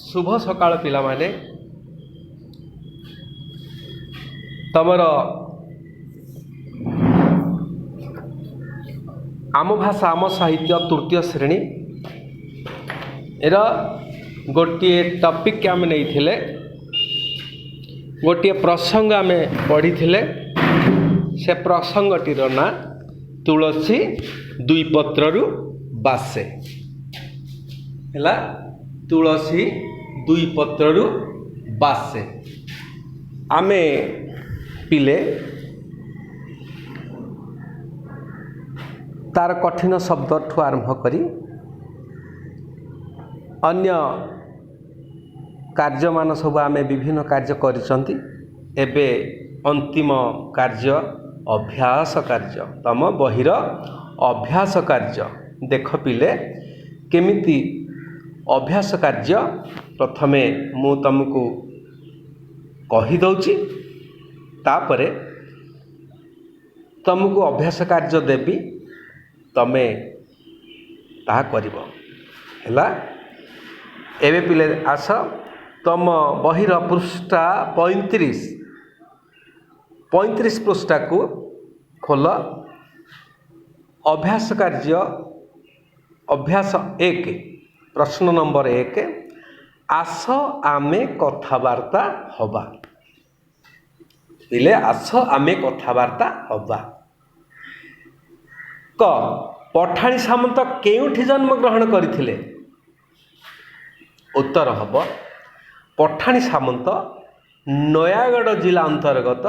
ଶୁଭ ସକାଳ ପିଲାମାନେ। ତମର ଆମ ଭାଷା ଆମ ସାହିତ୍ୟ ତୃତୀୟ ଶ୍ରେଣୀ ଏର ଗୋଟିଏ ଟପିକ୍ ଆମେ ନେଇଥିଲେ, ଗୋଟିଏ ପ୍ରସଙ୍ଗ ଆମେ ପଢ଼ିଥିଲେ। ସେ ପ୍ରସଙ୍ଗଟିର ନାଁ ତୁଳସୀ ଦୁଇ ପତ୍ରରୁ ବାସେ। ହେଲା, ତୁଳସୀ ଦୁଇ ପତ୍ରରୁ ବାସେ। ଆମେ ପିଲେ ତାର କଠିନ ଶବ୍ଦଠୁ ଆରମ୍ଭ କରି ଅନ୍ୟ କାର୍ଯ୍ୟମାନ ସବୁ ଆମେ ବିଭିନ୍ନ କାର୍ଯ୍ୟ କରିଛନ୍ତି। ଏବେ ଅନ୍ତିମ କାର୍ଯ୍ୟ ଅଭ୍ୟାସ କାର୍ଯ୍ୟ, ତମ ବହିର ଅଭ୍ୟାସ କାର୍ଯ୍ୟ ଦେଖ ପିଲେ କେମିତି ଅଭ୍ୟାସ କାର୍ଯ୍ୟ। ପ୍ରଥମେ ମୁଁ ତମକୁ କହିଦେଉଛି, ତାପରେ ତମକୁ ଅଭ୍ୟାସ କାର୍ଯ୍ୟ ଦେବି, ତମେ ତାହା କରିବ। ହେଲା, ଏବେ ପିଲେ ଆସ ତମ ବହିର ପୃଷ୍ଠା 35, 35 ପୃଷ୍ଠାକୁ ଖୋଲ। ଅଭ୍ୟାସ କାର୍ଯ୍ୟ ଅଭ୍ୟାସ 1, ପ୍ରଶ୍ନ ନମ୍ବର 1, ଆସ ଆମେ କଥାବାର୍ତ୍ତା ହବା। ପିଲେ ଆସ ଆମେ କଥାବାର୍ତ୍ତା ହବା। କ, ପଠାଣି ସାମନ୍ତ କେଉଁଠି ଜନ୍ମଗ୍ରହଣ କରିଥିଲେ? ଉତ୍ତର ହେବ ପଠାଣି ସାମନ୍ତ ନୟାଗଡ଼ ଜିଲ୍ଲା ଅନ୍ତର୍ଗତ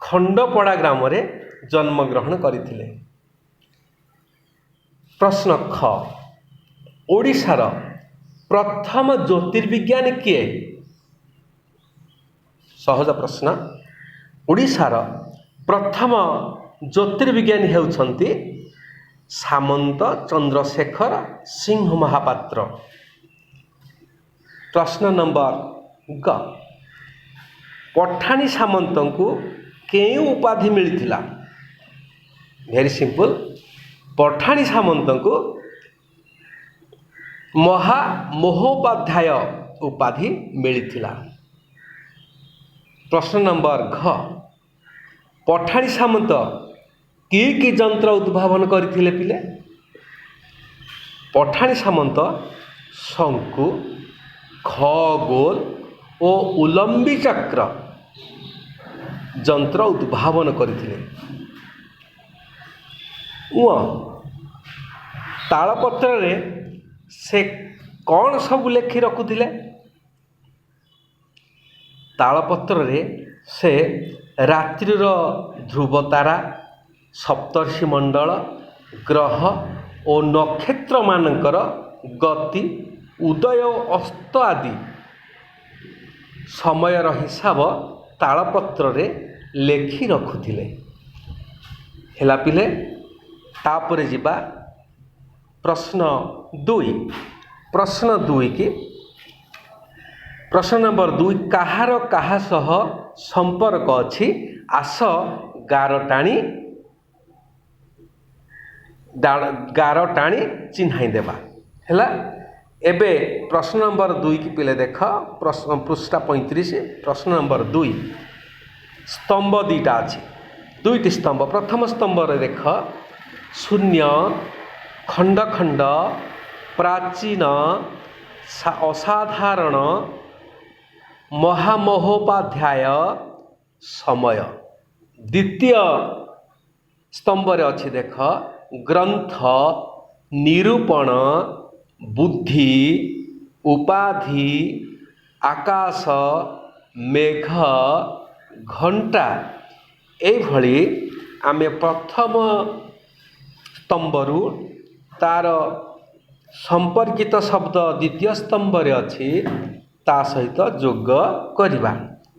ଖଣ୍ଡପଡ଼ା ଗ୍ରାମରେ ଜନ୍ମଗ୍ରହଣ କରିଥିଲେ। ପ୍ରଶ୍ନ ଖ, ଓଡ଼ିଶାର ପ୍ରଥମ ଜ୍ୟୋତିର୍ବିଜ୍ଞାନୀ କିଏ? ସହଜ ପ୍ରଶ୍ନ। ଓଡ଼ିଶାର ପ୍ରଥମ ଜ୍ୟୋତିର୍ବିଜ୍ଞାନୀ ହେଉଛନ୍ତି ସାମନ୍ତ ଚନ୍ଦ୍ରଶେଖର ସିଂହ ମହାପାତ୍ର। ପ୍ରଶ୍ନ ନମ୍ବର ଗ, ପଠାଣି ସାମନ୍ତଙ୍କୁ କେଉଁ ଉପାଧି ମିଳିଥିଲା? ଭେରି ସିମ୍ପଲ୍, ପଠାଣି ସାମନ୍ତଙ୍କୁ ମହାମହୋପାଧ୍ୟାୟ ଉପାଧି ମିଳିଥିଲା। ପ୍ରଶ୍ନ ନମ୍ବର ଘ, ପଠାଣି ସାମନ୍ତ କି କି ଯନ୍ତ୍ର ଉଦ୍ଭାବନ କରିଥିଲେ ପିଲେ? ପଠାଣି ସାମନ୍ତ ଶଙ୍କୁ, ଖଗୋଲ ଓ ଉଲମ୍ବି ଚକ୍ର ଯନ୍ତ୍ର ଉଦ୍ଭାବନ କରିଥିଲେ। ତାଳପତ୍ରରେ ସେ କ'ଣ ସବୁ ଲେଖି ରଖୁଥିଲେ? ତାଳପତ୍ରରେ ସେ ରାତ୍ରିର ଧ୍ରୁବତାରା, ସପ୍ତର୍ଷି ମଣ୍ଡଳ, ଗ୍ରହ ଓ ନକ୍ଷତ୍ରମାନଙ୍କର ଗତି, ଉଦୟ ଓ ଅସ୍ତ ଆଦି ସମୟର ହିସାବ ତାଳପତ୍ରରେ ଲେଖି ରଖୁଥିଲେ। ହେଲା ପିଲେ, ତାପରେ ଯିବା ପ୍ରଶ୍ନ 2। ପ୍ରଶ୍ନ 2 କି ପ୍ରଶ୍ନ ନମ୍ବର 2, କାହାର କାହା ସହ ସମ୍ପର୍କ ଅଛି? ଆସ ଗାର ଟାଣି ଗାର ଟାଣି ଚିହ୍ନାଇ ଦେବା। ହେଲା, ଏବେ ପ୍ରଶ୍ନ ନମ୍ବର 2 କି ପିଲେ ଦେଖ, ପ୍ରଶ୍ନ ପୃଷ୍ଠା 35, ପ୍ରଶ୍ନ ନମ୍ବର 2। ସ୍ତମ୍ଭ ଦୁଇଟା ଅଛି, ଦୁଇଟି ସ୍ତମ୍ଭ। ପ୍ରଥମ ସ୍ତମ୍ଭରେ ଦେଖ ଶୂନ୍ୟ, ଖଣ୍ଡ ଖଣ୍ଡ, ପ୍ରାଚୀନ, ଅସାଧାରଣ, ମହାମହୋପାଧ୍ୟାୟ, ସମୟ। ଦ୍ୱିତୀୟ ସ୍ତମ୍ଭରେ ଅଛି ଦେଖ ଗ୍ରନ୍ଥ, ନିରୂପଣ, ବୁଦ୍ଧି, ଉପାଧି, ଆକାଶ, ମେଘ, ଘଣ୍ଟା। ଏଇଭଳି ଆମେ ପ୍ରଥମ ସ୍ତମ୍ଭରୁ ତାର ସମ୍ପର୍କିତ ଶବ୍ଦ ଦ୍ୱିତୀୟ ସ୍ତମ୍ଭରେ ଅଛି ତା ସହିତ ଯୋଗ କରିବା।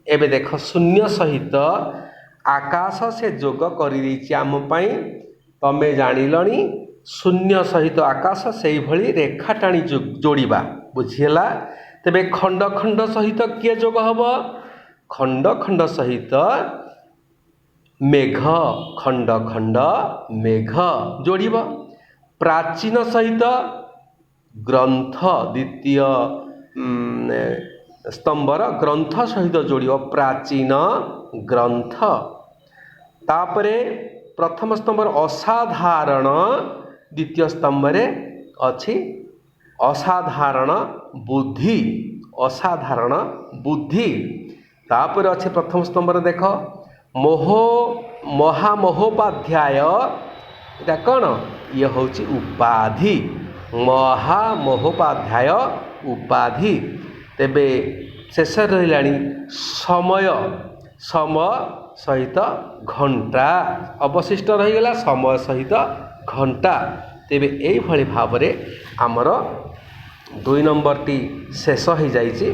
ଏବେ ଦେଖ ଶୂନ୍ୟ ସହିତ ଆକାଶ ସେ ଯୋଗ କରିଦେଇଛି ଆମ ପାଇଁ, ତମେ ଜାଣିଲଣି। ଶୂନ୍ୟ ସହିତ ଆକାଶ ସେଇଭଳି ରେଖା ଟାଣି ଯୋଡ଼ିବା, ବୁଝିହେଲା? ତେବେ ଖଣ୍ଡ ଖଣ୍ଡ ସହିତ କିଏ ଯୋଗ ହେବ? ଖଣ୍ଡ ଖଣ୍ଡ ସହିତ ମେଘ, ଖଣ୍ଡ ଖଣ୍ଡ ମେଘ ଯୋଡ଼ିବ। ପ୍ରାଚୀନ ସହିତ ଗ୍ରନ୍ଥ, ଦ୍ୱିତୀୟ ସ୍ତମ୍ଭର ଗ୍ରନ୍ଥ ସହିତ ଯୋଡ଼ିବ, ପ୍ରାଚୀନ ଗ୍ରନ୍ଥ। ତାପରେ ପ୍ରଥମ ସ୍ତମ୍ଭର ଅସାଧାରଣ, ଦ୍ୱିତୀୟ ସ୍ତମ୍ଭରେ ଅଛି ଅସାଧାରଣ ବୁଦ୍ଧି, ଅସାଧାରଣ ବୁଦ୍ଧି। ତାପରେ ଅଛି ପ୍ରଥମ ସ୍ତମ୍ଭରେ ଦେଖ ମୋହ ମହାମହୋପାଧ୍ୟାୟ, ଏଇଟା କ'ଣ? ଇଏ ହେଉଛି ଉପାଧି, ମହାମହୋପାଧ୍ୟାୟ ଉପାଧି। ତେବେ ଶେଷରେ ରହିଲାଣି ସମୟ, ସମ ସହିତ ଘଣ୍ଟା, ଅବଶିଷ୍ଟ ରହିଗଲା ସମୟ ସହିତ ଘଣ୍ଟା। ତେବେ ଏଇଭଳି ଭାବରେ ଆମର 2 ନମ୍ବରଟି ଶେଷ ହୋଇଯାଇଛି।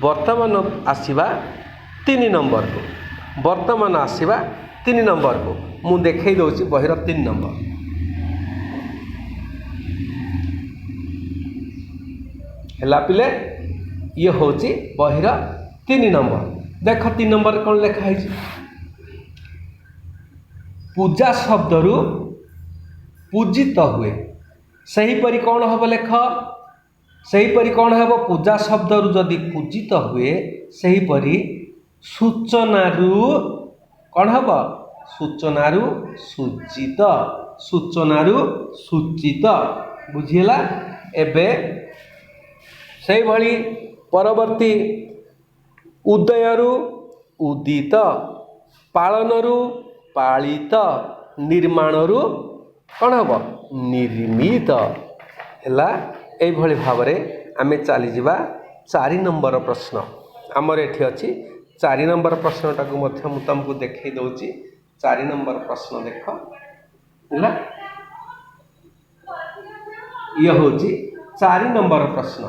ବର୍ତ୍ତମାନ ଆସିବା 3 ନମ୍ବରକୁ, ବର୍ତ୍ତମାନ ଆସିବା 3 ନମ୍ବରକୁ। ମୁଁ ଦେଖାଇ ଦେଉଛି ବହିର 3 ନମ୍ବର। ହେଲା ପିଲେ, ଇଏ ହେଉଛି ବହିର 3 ନମ୍ବର। ଦେଖ 3 ନମ୍ବର କ'ଣ ଲେଖା ହେଇଛି। ପୂଜା ଶବ୍ଦରୁ ପୂଜିତ ହୁଏ, ସେହିପରି କ'ଣ ହେବ ଲେଖ, ସେହିପରି କ'ଣ ହେବ? ପୂଜା ଶବ୍ଦରୁ ଯଦି ପୂଜିତ ହୁଏ, ସେହିପରି ସୂଚନାରୁ କ'ଣ ହେବ? ସୂଚନାରୁ ସୂଚିତ, ସୂଚନାରୁ ସୂଚିତ। ବୁଝିହେଲା? ଏବେ ସେଇଭଳି ପରବର୍ତ୍ତୀ ଉଦୟରୁ ଉଦିତ, ପାଳନରୁ ପାଳିତ, ନିର୍ମାଣରୁ କ'ଣ ହେବ? ନିର୍ମିତ। ହେଲା, ଏଇଭଳି ଭାବରେ ଆମେ ଚାଲିଯିବା 4 ନମ୍ବର ପ୍ରଶ୍ନ। ଆମର ଏଠି ଅଛି 4 ନମ୍ବର ପ୍ରଶ୍ନଟାକୁ ମଧ୍ୟ ମୁଁ ତୁମକୁ ଦେଖାଇ ଦେଉଛି। 4 ନମ୍ବର ପ୍ରଶ୍ନ ଦେଖ, ହେଲା, ଇଏ ହେଉଛି 4 ନମ୍ବର ପ୍ରଶ୍ନ।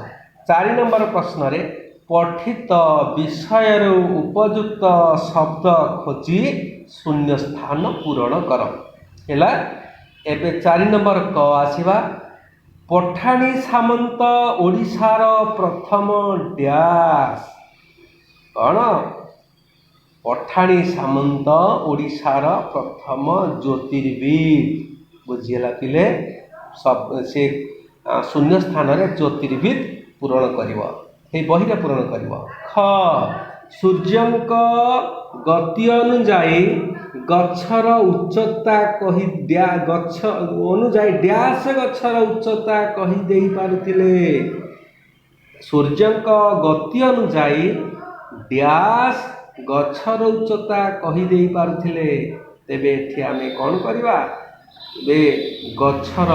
4 ନମ୍ବର ପ୍ରଶ୍ନରେ ପଠିତ ବିଷୟରୁ ଉପଯୁକ୍ତ ଶବ୍ଦ ଖୋଜି ଶୂନ୍ୟ ସ୍ଥାନ ପୂରଣ କର। ହେଲା, ଏବେ 4 ନମ୍ବର କ ଆସିବା। ପଠାଣି ସାମନ୍ତ ଓଡ଼ିଶାର ପ୍ରଥମ ଡ୍ୟାସ୍ କ'ଣ? ପଠାଣି ସାମନ୍ତ ଓଡ଼ିଶାର ପ୍ରଥମ ଜ୍ୟୋତିର୍ବିଦ। ବୁଝିହେଲା ପିଲେ? ସେ ଶୂନ୍ୟ ସ୍ଥାନରେ ଜ୍ୟୋତିର୍ବିଦ ପୂରଣ କରିବ, ସେଇ ବହିରେ ପୂରଣ କରିବ। ଖ, ସୂର୍ଯ୍ୟଙ୍କ ଗତି ଅନୁଯାୟୀ ଗଛର ଉଚ୍ଚତା କହି ଗଛ ଅନୁଯାୟୀ ଡ୍ୟାସ୍ ଗଛର ଉଚ୍ଚତା କହିଦେଇ ପାରୁଥିଲେ। ସୂର୍ଯ୍ୟଙ୍କ ଗତି ଅନୁଯାୟୀ ଡ୍ୟାସ୍ ଗଛର ଉଚ୍ଚତା କହିଦେଇ ପାରୁଥିଲେ। ତେବେ ଏଠି ଆମେ କ'ଣ କରିବା? ଏବେ ଗଛର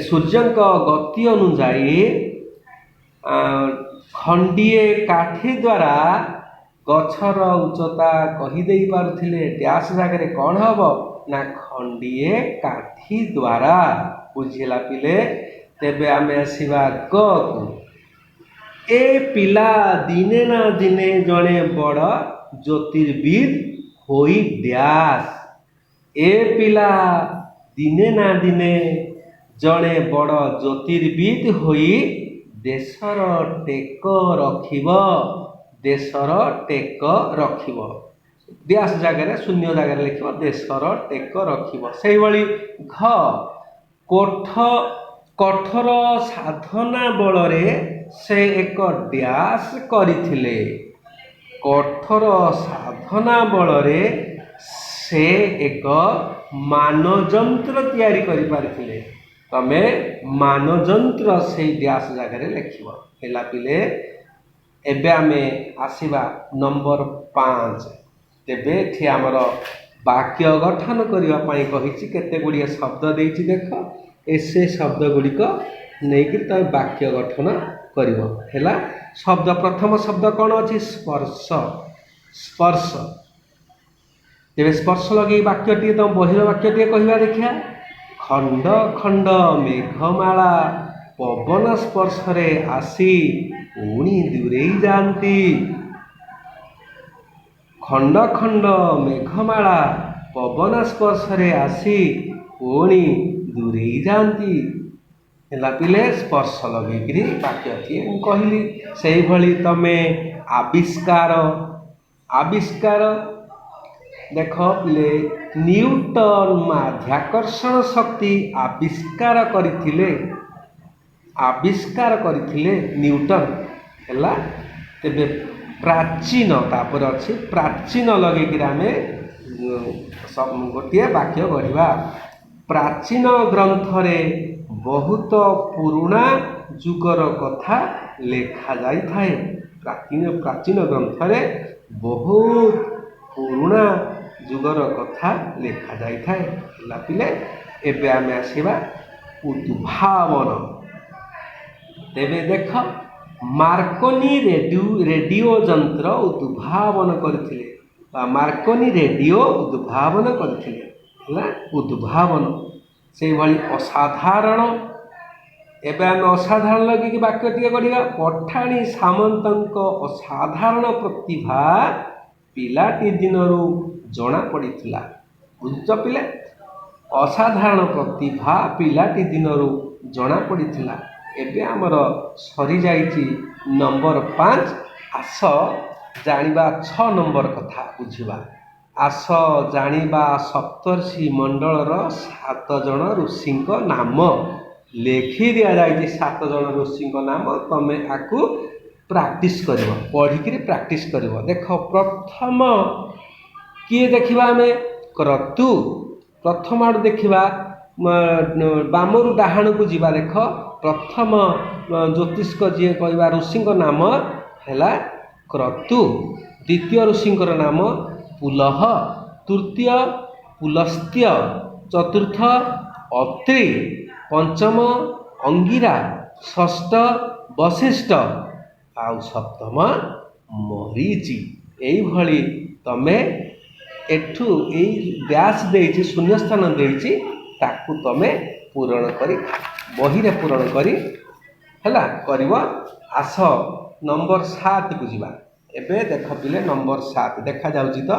ସୂର୍ଯ୍ୟଙ୍କ ଗତି ଅନୁଯାୟୀ ଖଣ୍ଡିଏ କାଠି ଦ୍ୱାରା ଗଛର ଉଚ୍ଚତା କହିଦେଇ ପାରୁଥିଲେ। ଡ୍ୟାସ୍ ଜାଗାରେ କ'ଣ ହେବ? ନା ଖଣ୍ଡିଏ କାଠି ଦ୍ୱାରା। ବୁଝିଲା ପିଲେ? ତେବେ ଆମେ ଆସିବା ଗ କୁ। ଏ ପିଲା ଦିନେ ନା ଦିନେ ଜଣେ ବଡ଼ ଜ୍ୟୋତିର୍ବିଦ ହୋଇ ଡ୍ୟାସ୍। ଏ ପିଲା ଦିନେ ନା ଦିନେ ଜଣେ ବଡ଼ ଜ୍ୟୋତିର୍ବିଦ ହୋଇ ଦେଶର ଟେକ ରଖିବ, ଦେଶର ଟେକ ରଖିବ। ଡ୍ୟାସ୍ ଜାଗାରେ ଶୂନ୍ୟ ଜାଗାରେ ଲେଖିବ ଦେଶର ଟେକ ରଖିବ। ସେଇଭଳି ଘ, କଠୋର ସାଧନା ବଳରେ ସେ ଏକ ଡ୍ୟାସ୍ କରିଥିଲେ। କଠୋର ସାଧନା ବଳରେ ସେ ଏକ ମାନଯନ୍ତ୍ର ତିଆରି କରିପାରିଥିଲେ। ତମେ ମାନଯନ୍ତ୍ର ସେଇ ଡ୍ୟାସ୍ ଜାଗାରେ ଲେଖିବ। ହେଲା ପିଲେ? ଏବେ ଆମେ ଆସିବା ନମ୍ବର 5। ତେବେ ଏଠି ଆମର ବାକ୍ୟ ଗଠନ କରିବା ପାଇଁ କହିଛି, କେତେ ଗୁଡ଼ିଏ ଶବ୍ଦ ଦେଇଛି ଦେଖ, ଏ ସେ ଶବ୍ଦ ଗୁଡ଼ିକ ନେଇକରି ତମେ ବାକ୍ୟ ଗଠନ କରିବ। ହେଲା, ଶବ୍ଦ ପ୍ରଥମ ଶବ୍ଦ କ'ଣ ଅଛି? ସ୍ପର୍ଶ, ସ୍ପର୍ଶ। ତେବେ ସ୍ପର୍ଶ ଲଗେଇ ବାକ୍ୟଟିଏ ତମ ବହିର ବାକ୍ୟଟିଏ କହିବା ଦେଖିବା। ଖଣ୍ଡ ଖଣ୍ଡ ମେଘମାଳା ପବନ ସ୍ପର୍ଶରେ ଆସି ପୁଣି ଦୂରେଇ ଯାଆନ୍ତି। ଖଣ୍ଡ ଖଣ୍ଡ ମେଘମାଳା ପବନ ସ୍ପର୍ଶରେ ଆସି ପୁଣି ଦୂରେଇ ଯାଆନ୍ତି। ହେଲା ପିଲେ, ସ୍ପର୍ଶ ଲଗେଇକିରି ବାକ୍ୟଟିଏ ମୁଁ କହିଲି। ସେଇଭଳି ତମେ ଆବିଷ୍କାର, ଆବିଷ୍କାର ଦେଖ ପିଲେ, ନ୍ୟୁଟନ ମାଧ୍ୟାକର୍ଷଣ ଶକ୍ତି ଆବିଷ୍କାର କରିଥିଲେ। ଆବିଷ୍କାର କରିଥିଲେ ନ୍ୟୁଟନ। ହେଲା, ତେବେ ପ୍ରାଚୀନ, ତାପରେ ଅଛି ପ୍ରାଚୀନ ଲଗେଇକିରି ଆମେ ଗୋଟିଏ ବାକ୍ୟ ଗଢ଼ିବା। ପ୍ରାଚୀନ ଗ୍ରନ୍ଥରେ ବହୁତ ପୁରୁଣା ଯୁଗର କଥା ଲେଖାଯାଇଥାଏ। ପ୍ରାଚୀନ ଗ୍ରନ୍ଥରେ ବହୁତ ପୁରୁଣା ଯୁଗର କଥା ଲେଖାଯାଇଥାଏ। ହେଲା ପିଲେ, ଏବେ ଆମେ ଆସିବା ଉଦ୍ଭାବନ। ତେବେ ଦେଖ, ମାର୍କୋନି ରେଡ଼ିଓ ଯନ୍ତ୍ର ଉଦ୍ଭାବନ କରିଥିଲେ ବା ମାର୍କୋନି ରେଡ଼ିଓ ଉଦ୍ଭାବନ କରିଥିଲେ। ହେଲା, ଉଦ୍ଭାବନ। ସେଇଭଳି ଅସାଧାରଣ। ଏବେ ଆମେ ଅସାଧାରଣ ଲଗେଇକି ବାକ୍ୟ ଟିକେ କରିବା। ପଠାଣି ସାମନ୍ତଙ୍କ ଅସାଧାରଣ ପ୍ରତିଭା ପିଲାଟି ଦିନରୁ ଜଣା ପଡ଼ିଥିଲା। ବୁଝୁଛ ପିଲେ? ଅସାଧାରଣ ପ୍ରତିଭା ପିଲାଟି ଦିନରୁ ଜଣା ପଡ଼ିଥିଲା। ଏବେ ଆମର ସରିଯାଇଛି ନମ୍ବର 5। ଆସ ଜାଣିବା 6 ନମ୍ବର କଥା ବୁଝିବା। ଆସ ଜାଣିବା ସପ୍ତର୍ଷି ମଣ୍ଡଳର 7 ଜଣ ଋଷିଙ୍କ ନାମ ଲେଖି ଦିଆଯାଇଛି। 7 ଜଣ ଋଷିଙ୍କ ନାମ ତମେ ଆକୁ ପ୍ରାକ୍ଟିସ୍ କରିବ, ପଢ଼ିକିରି ପ୍ରାକ୍ଟିସ୍ କରିବ। ଦେଖ, ପ୍ରଥମ କିଏ ଦେଖିବା ଆମେ? କ୍ରତୁ। ପ୍ରଥମ ଆଡ଼ୁ ଦେଖିବା, ବାମରୁ ଡାହାଣକୁ ଯିବା। ଦେଖ, ପ୍ରଥମ ଜ୍ୟୋତିଷ୍କ ଯିଏ କହିବା ଋଷିଙ୍କ ନାମ ହେଲା କ୍ରତୁ। ଦ୍ୱିତୀୟ ଋଷିଙ୍କର ନାମ ପୁଲହ, ତୃତୀୟ ପୁଲସ୍ତ୍ୟ, ଚତୁର୍ଥ ଅତ୍ରି, ପଞ୍ଚମ ଅଙ୍ଗିରା, ଷଷ୍ଠ ବଶିଷ୍ଠ ଆଉ ସପ୍ତମ ମରୀଚି। ଏଇଭଳି ତମେ ଏଠୁ ଏଇ ଡ୍ୟାସ୍ ଦେଇଛି, ଶୂନ୍ୟସ୍ଥାନ ଦେଇଛି, ତାକୁ ତମେ ପୂରଣ କରି ବହିରେ ପୂରଣ କରି ହେଲା କରିବ। ଆସ ନମ୍ବର 7କୁ ଯିବା। ଏବେ ଦେଖ ପିଲେ, ନମ୍ବର 7 ଦେଖାଯାଉଛି ତ?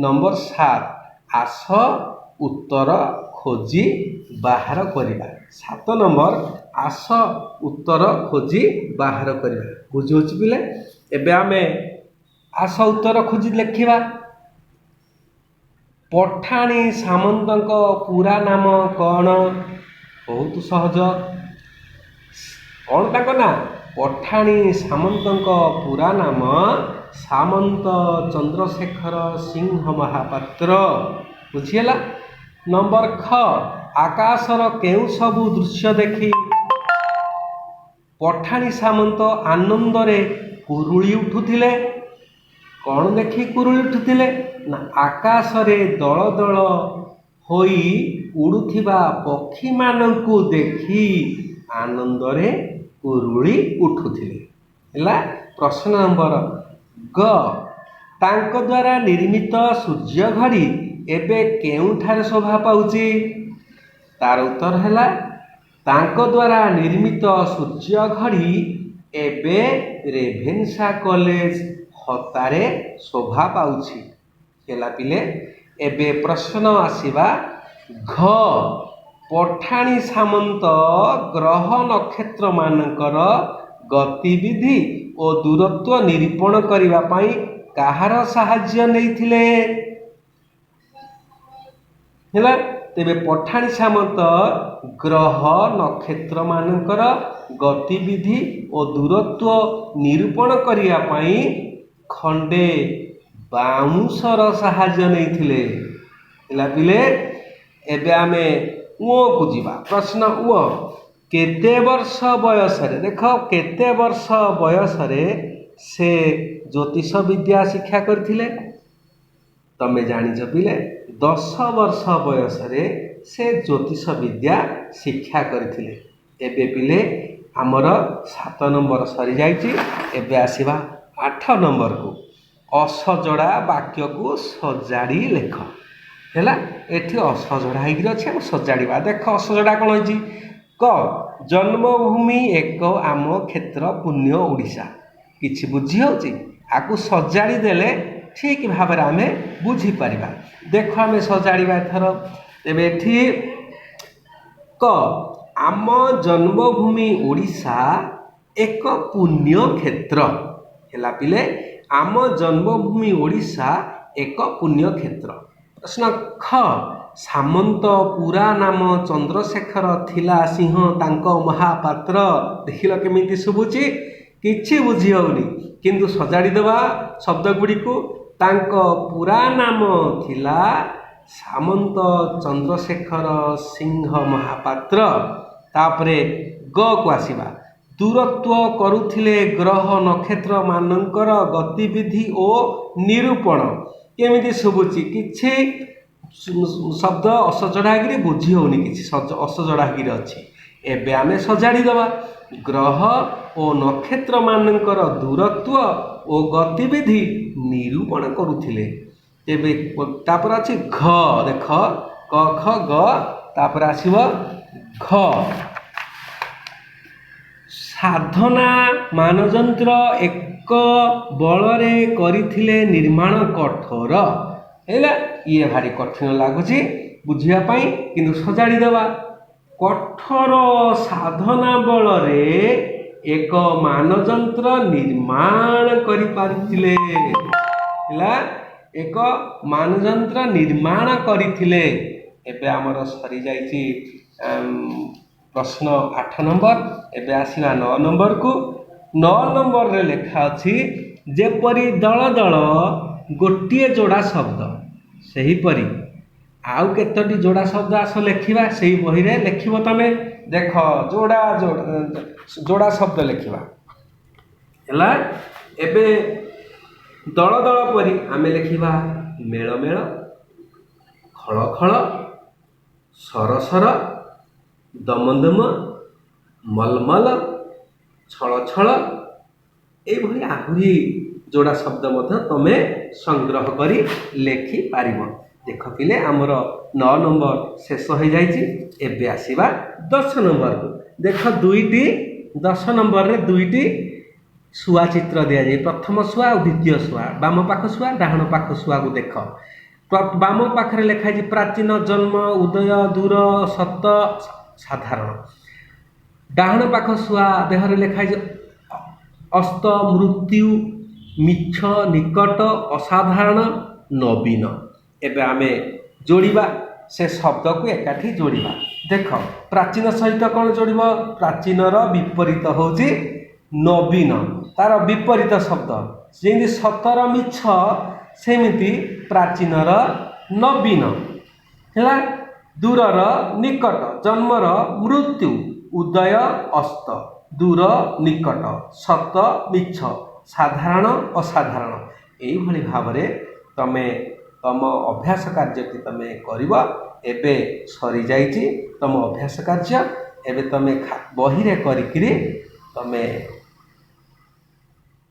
ନମ୍ବର 7, ଆସ ଉତ୍ତର ଖୋଜି ବାହାର କରିବା। 7 ନମ୍ବର, ଆସ ଉତ୍ତର ଖୋଜି ବାହାର କରିବା। ବୁଝିହେଉଛି ପିଲେ? ଏବେ ଆମେ ଆସ ଉତ୍ତର ଖୋଜି ଲେଖିବା। ପଠାଣି ସାମନ୍ତଙ୍କ ପୁରା ନାମ କ'ଣ? ବହୁତ ସହଜ। କ'ଣ ତାଙ୍କ ନାଁ? ପଠାଣି ସାମନ୍ତଙ୍କ ପୁରା ନାମ ସାମନ୍ତ ଚନ୍ଦ୍ରଶେଖର ସିଂହ ମହାପାତ୍ର। ବୁଝିହେଲା? ନମ୍ବର ଖ, ଆକାଶର କେଉଁ ସବୁ ଦୃଶ୍ୟ ଦେଖି ପଠାଣି ସାମନ୍ତ ଆନନ୍ଦରେ କୁରୁଳି ଉଠୁଥିଲେ? କ'ଣ ଦେଖି କୁରୁଳି ଉଠୁଥିଲେ? ନା, ଆକାଶରେ ଦଳ ଦଳ ହୋଇ ଉଡ଼ୁଥିବା ପକ୍ଷୀମାନଙ୍କୁ ଦେଖି ଆନନ୍ଦରେ କୁରୁଳି ଉଠୁଥିଲେ। ହେଲା, ପ୍ରଶ୍ନ ନମ୍ବର ଗ, ତାଙ୍କ ଦ୍ୱାରା ନିର୍ମିତ ସୂର୍ଯ୍ୟ ଘଡ଼ି ଏବେ କେଉଁଠାରେ ଶୋଭା ପାଉଛି? ତାର ଉତ୍ତର ହେଲା, ତାଙ୍କ ଦ୍ୱାରା ନିର୍ମିତ ସୂର୍ଯ୍ୟ ଘଡ଼ି ଏବେ ରେଭେନ୍ସା କଲେଜ ହତାରେ ଶୋଭା ପାଉଛି। ହେଲା ପିଲେ, ଏବେ ପ୍ରଶ୍ନ ଆସିବା ଘ, ପଠାଣି ସାମନ୍ତ ଗ୍ରହ ନକ୍ଷତ୍ରମାନଙ୍କର ଗତିବିଧି ଓ ଦୂରତ୍ୱ ନିରୂପଣ କରିବା ପାଇଁ କାହାର ସାହାଯ୍ୟ ନେଇଥିଲେ? ହେଲା, ତେବେ ପଠାଣି ସାମନ୍ତ ଗ୍ରହ ନକ୍ଷତ୍ରମାନଙ୍କର ଗତିବିଧି ଓ ଦୂରତ୍ୱ ନିରୂପଣ କରିବା ପାଇଁ ଖଣ୍ଡେ ବାଉଁଶର ସାହାଯ୍ୟ ନେଇଥିଲେ। ହେଲା ପିଲେ, ଏବେ ଆମେ କୁ ଯିବା। ପ୍ରଶ୍ନ ଉ, କେତେ ବର୍ଷ ବୟସରେ, ଦେଖ, କେତେ ବର୍ଷ ବୟସରେ ସେ ଜ୍ୟୋତିଷ ବିଦ୍ୟା ଶିକ୍ଷା କରିଥିଲେ? ତମେ ଜାଣିଛ ପିଲେ, 10 ବର୍ଷ ବୟସରେ ସେ ଜ୍ୟୋତିଷ ବିଦ୍ୟା ଶିକ୍ଷା କରିଥିଲେ। ଏବେ ପିଲେ ଆମର 7 ନମ୍ବର ସରିଯାଇଛି। ଏବେ ଆସିବା 8 ନମ୍ବରକୁ। ଅସଜଡ଼ା ବାକ୍ୟକୁ ସଜାଡ଼ି ଲେଖ। ହେଲା, ଏଠି ଅସଜଡ଼ା ହେଇକିରି ଅଛି, ଆମେ ସଜାଡ଼ିବା। ଦେଖ, ଅସଜଡ଼ା କ'ଣ ହେଇଛି? କ, ଜନ୍ମଭୂମି ଏକ ଆମ କ୍ଷେତ୍ର ପୁଣ୍ୟ ଓଡ଼ିଶା। କିଛି ବୁଝି ହେଉଛି? ଆକୁ ସଜାଡ଼ି ଦେଲେ ଠିକ୍ ଭାବରେ ଆମେ ବୁଝିପାରିବା। ଦେଖ, ଆମେ ସଜାଡ଼ିବା ଏଥର। ତେବେ ଏଠି କ, ଆମ ଜନ୍ମଭୂମି ଓଡ଼ିଶା ଏକ ପୁଣ୍ୟ କ୍ଷେତ୍ର। ହେଲା ପିଲେ, ଆମ ଜନ୍ମଭୂମି ଓଡ଼ିଶା ଏକ ପୁଣ୍ୟକ୍ଷେତ୍ର। ପ୍ରଶ୍ନ ଖ, ସାମନ୍ତ ପୁରା ନାମ ଚନ୍ଦ୍ରଶେଖର ଥିଲା ସିଂହ ତାଙ୍କ ମହାପାତ୍ର। ଦେଖିଲ କେମିତି ଶୁଭୁଛି? କିଛି ବୁଝି ହେଉନି, କିନ୍ତୁ ସଜାଡ଼ି ଦେବା ଶବ୍ଦ ଗୁଡ଼ିକୁ। ତାଙ୍କ ପୁରା ନାମ ଥିଲା ସାମନ୍ତ ଚନ୍ଦ୍ରଶେଖର ସିଂହ ମହାପାତ୍ର। ତାପରେ ଗ କୁ ଆସିବା। ଦୂରତ୍ୱ କରୁଥିଲେ ଗ୍ରହ ନକ୍ଷତ୍ର ମାନଙ୍କର ଗତିବିଧି ଓ ନିରୂପଣ। କେମିତି ଶୁଭୁଛି? କିଛି ଶବ୍ଦ ଅସଜଡ଼ା ହେଇକିରି ବୁଝି ହେଉନି, କିଛି ଅସଜଡ଼ା ହେଇକିରି ଅଛି। ଏବେ ଆମେ ସଜାଡ଼ି ଦେବା। ଗ୍ରହ ଓ ନକ୍ଷତ୍ର ମାନଙ୍କର ଦୂରତ୍ୱ ଓ ଗତିବିଧି ନିରୂପଣ କରୁଥିଲେ। ତେବେ ତାପରେ ଅଛି ଘ। ଦେଖ, କ ଖ ଗ, ତାପରେ ଆସିବ ଘ। ସାଧନା ମାନଯନ୍ତ୍ର ଏକ ବଳରେ କରିଥିଲେ ନିର୍ମାଣ କଠୋର। ହେଲା, ଇଏ ଭାରି କଠିନ ଲାଗୁଛି ବୁଝିବା ପାଇଁ, କିନ୍ତୁ ସଜାଡ଼ି ଦେବା। କଠୋର ସାଧନା ବଳରେ ଏକ ମାନଯନ୍ତ୍ର ନିର୍ମାଣ କରିପାରିଥିଲେ। ହେଲା, ଏକ ମାନଯନ୍ତ୍ର ନିର୍ମାଣ କରିଥିଲେ। ଏବେ ଆମର ସରିଯାଇଛି ପ୍ରଶ୍ନ 8 ନମ୍ବର। ଏବେ ଆସିବା 9 ନମ୍ବରକୁ। 9 ନମ୍ବରରେ ଲେଖା ଅଛି, ଯେପରି ଦଳ ଦଳ ଗୋଟିଏ ଯୋଡ଼ା ଶବ୍ଦ, ସେହିପରି ଆଉ କେତୋଟି ଯୋଡ଼ା ଶବ୍ଦ ଆସ ଲେଖିବା। ସେଇ ବହିରେ ଲେଖିବ ତମେ। ଦେଖ, ଯୋଡ଼ା ଯୋଡ଼ା ଶବ୍ଦ ଲେଖିବା। ହେଲା, ଏବେ ଦଳ ଦଳ ପରି ଆମେ ଲେଖିବା ମେଳ ମେଳ, ଖଳ ଖଳ, ସର ସର, ଦମ ଦମ, ମଲମଲ, ଛଳ ଛଳ। ଏଇଭଳି ଆହୁରି ଯୋଡ଼ା ଶବ୍ଦ ମଧ୍ୟ ତମେ ସଂଗ୍ରହ କରି ଲେଖିପାରିବ। ଦେଖ ପିଲେ, ଆମର 9 ନମ୍ବର ଶେଷ ହୋଇଯାଇଛି। ଏବେ ଆସିବା 10 ନମ୍ବରକୁ। ଦେଖ, ଦୁଇଟି 10 ନମ୍ବରରେ ଦୁଇଟି ଶୁଆ ଚିତ୍ର ଦିଆଯାଏ, ପ୍ରଥମ ଶୁଆ ଆଉ ଦ୍ୱିତୀୟ ଶୁଆ। ବାମ ପାଖ ଶୁଆ, ଡାହାଣ ପାଖ ଶୁଆକୁ ଦେଖ। ବାମ ପାଖରେ ଲେଖା ହେଇଛି ପ୍ରାଚୀନ, ଜନ୍ମ, ଉଦୟ, ଦୂର, ସତ, ସାଧାରଣ। ଡାହାଣ ପାଖ ଶୁଆ ଦେହରେ ଲେଖା ହେଇଛି ଅସ୍ତ, ମୃତ୍ୟୁ, ମିଛ, ନିକଟ, ଅସାଧାରଣ, ନବୀନ। ଏବେ ଆମେ ଯୋଡ଼ିବା, ସେ ଶବ୍ଦକୁ ଏକାଠି ଯୋଡ଼ିବା। ଦେଖ, ପ୍ରାଚୀନ ସହିତ କ'ଣ ଯୋଡ଼ିବ? ପ୍ରାଚୀନର ବିପରୀତ ହେଉଛି ନବୀନ, ତାର ବିପରୀତ ଶବ୍ଦ। ଯେମିତି ସତର ମିଛ, ସେମିତି ପ୍ରାଚୀନର ନବୀନ ହେଲା। ଦୂରର ନିକଟ, ଜନ୍ମର ମୃତ୍ୟୁ, ଉଦୟ ଅସ୍ତ, ଦୂର ନିକଟ, ସତ ମିଛ, ସାଧାରଣ ଅସାଧାରଣ। ଏଇଭଳି ଭାବରେ ତମେ ତମ ଅଭ୍ୟାସ କାର୍ଯ୍ୟଟି ତମେ କରିବ। ଏବେ ସରିଯାଇଛି ତମ ଅଭ୍ୟାସ କାର୍ଯ୍ୟ। ଏବେ ତମେ ବହିରେ କରିକିରି ତମେ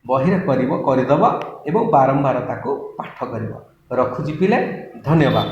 ବହିରେ କରିବ, କରିଦେବ ଏବଂ ବାରମ୍ବାର ତାକୁ ପାଠ କରିବ। ରଖୁଛି ପିଲେ, ଧନ୍ୟବାଦ।